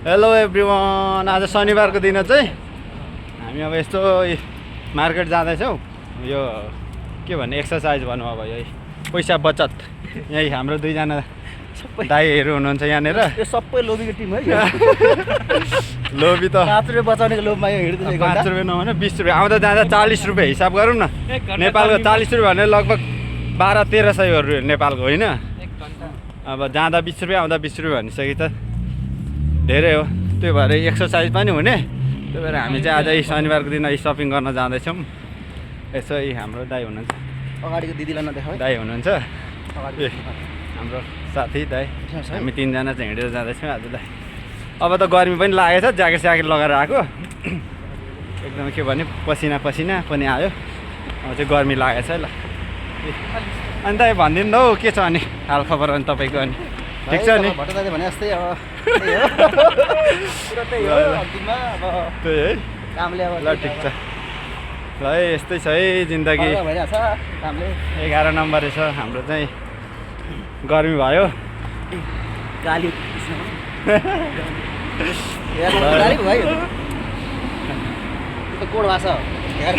Hello everyone, आज शनिबारको दिन चाहिँ हामी अब यस्तो मार्केट जाँदैछौँ। यो के भन्ने एक्सर्साइज भन्नु अब यही पैसा बचत। यही हाम्रो दुईजना सबै दाइहरू हुनुहुन्छ यहाँनिर। यो सबै लोभीको टिम है। लोभी त 5 रुपियाँ बचाउनेको लोभमा यो हिँड्दै 5 रुपियाँ नभने 20 रुपियाँ, आउँदा जाँदा 40 रुपियाँ हिसाब गरौँ न। नेपालको 40 रुपियाँ भने लगभग 1200-1300 नेपालको होइन। अब जाँदा 20 रुपियाँ आउँदा 20 रुपियाँ भनिसके त धेरै हो। त्यो भएर एक्सर्साइज पनि हुने। त्यही भएर हामी चाहिँ आज शनिबारको दिन सपिङ गर्न जाँदैछौँ। यसो हाम्रो दाइ हुनुहुन्छ, अगाडिको दिदीलाई नदेखाऊ। दाइ हुनुहुन्छ ए हाम्रो साथी दाइ। हामी तिनजना चाहिँ हिँडेर जाँदैछौँ आज दाइ। अब त गर्मी पनि लागेछ, ज्याकेट स्याकेट लगाएर आएको। एकदम के भने पसिना पनि आयो। अब चाहिँ गर्मी लागेछ है। ल अनि दाइ भनिदिनु न हौ, के छ अनि हालखबर अनि तपाईँको? अनि ठिक छ नि? भट्टराईले भने जस्तै अब त्यही हो। पुरा त्यही हो अन्तिममा अब त्यही है। कामले अब ल ठिक छ। ल है यस्तै छ है जिन्दगी। भइरहेछ कामले। 11 नम्बर रहेछ हाम्रो चाहिँ। गर्मी भयो। गाली गाली भयो। त्यो त कोड भाषा हो।